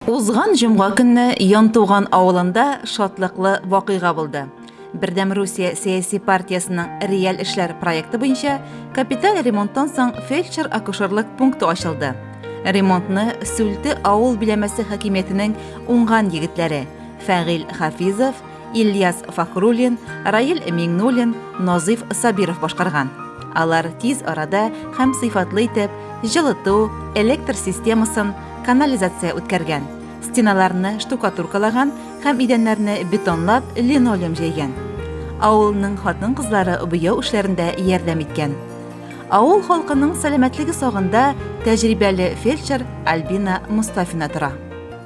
Узган җомга көнне Янтуган авылында шатлыклы вакыйга булды. Бердәм Русия сәяси партиясенең Реаль эшләр проекты буенча капиталь ремонттан соң фельдшер-акушерлык пункты ачылды. Ремонтны Сүлте авыл биләмәсе хакимиятенең уңган егетләре Фәгыйль Хафизов, Ильяс Фахруллин, Раил Миңнуллин, Назыйф Сабиров башкарган. Алар тиз арада һәм сыйфатлы итеп җылыту, электр системасын, канализация үткәргән, стеналарны штукатуркалаган һәм идәннәрне бетонлап линолеум җәйгән. Авылның хатын-кызлары буяу эшләрендә ярдәм иткән. Авыл халкының сәламәтлеге сагында тәҗрибәле фельдшер Альбина Мостафина тора.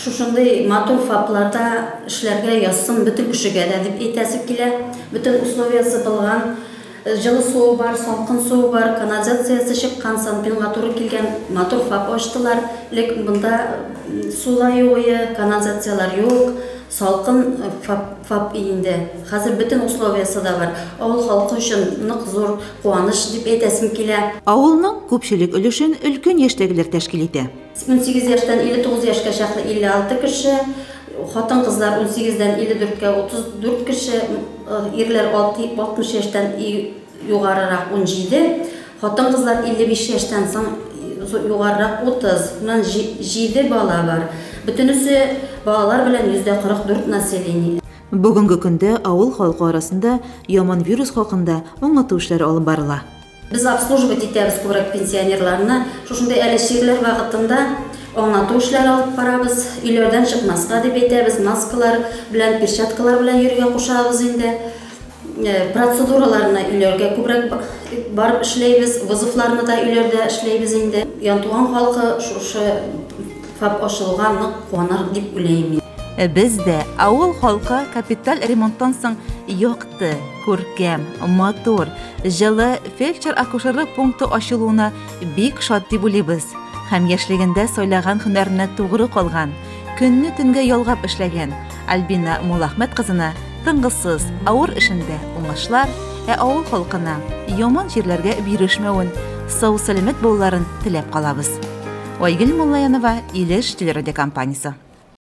Шушындый матур ФАПларда эшләргә язсын бөтен кешегә дә дип әйтәсе килә. Бөтен условиясе булган, җылы суы бар, салкын суы бар, канализациясе чыккан, санпинга туры килгән матур ФАП ачтылар. Элек монда су да юк ие, канализацияләр юк, салкын ФАП, ФАП инде. Хәзер бөтен условиясе дә бар. Авыл халкы өчен нык зур куаныч дип әйтәсем килә. Авылның күпчелек өлешен өлкән яшьтәгеләр тәшкил итә. 18 яшьтән 59 яшькә чаклы 56 кеше, хатын-кызлар 18 дән 54 кә 34 кеше, ирләр 60 яшьтән югарырак 17, хатын-кызлар 55 яшьтән соң югарырак 30, шуннан 7 бала бар. Бөтенесе балалар белән 44% население. Бүгенге көндә авыл халкы арасында яман вирус хакында аңлату эшләре алып барыла. Без обслуживать итәбез күбрәк пенсионерларны. Шушындый әле чирләр вакытында аңлату эшләре алып барабыз. Өйләрдән чыкмаска дип әйтәбез, маскалар белән, перчаткалар белән йөрергә кушабыз инде. Процедураларны өйләргә күбрәк барып эшләйбез, вызовларны да өйләрдә эшләйбез инде. Янтуган халкы шушы ФАП ачылуга нык куаныр дип уйлыйм мин. Без дә авыл халкы капиталь ремонттан соң якты, күркәм, матур, җылы фельдшер-акушерлык пункты ачылуына бик шат дип уйлыйбыз һәм яшьлегендә сайлаган һөнәренә тугры калган, көнне төнгә ялгап эшләгән Альбина Муллахмәт кызына тынгысыз, авыр эшендә уңышлар, ә авыл халкына яман чирләргә бирешмәвен, сау-сәламәт булуларын теләп калабыз. Айгөл Муллаянова, Илеш телерадиокомпаниясе.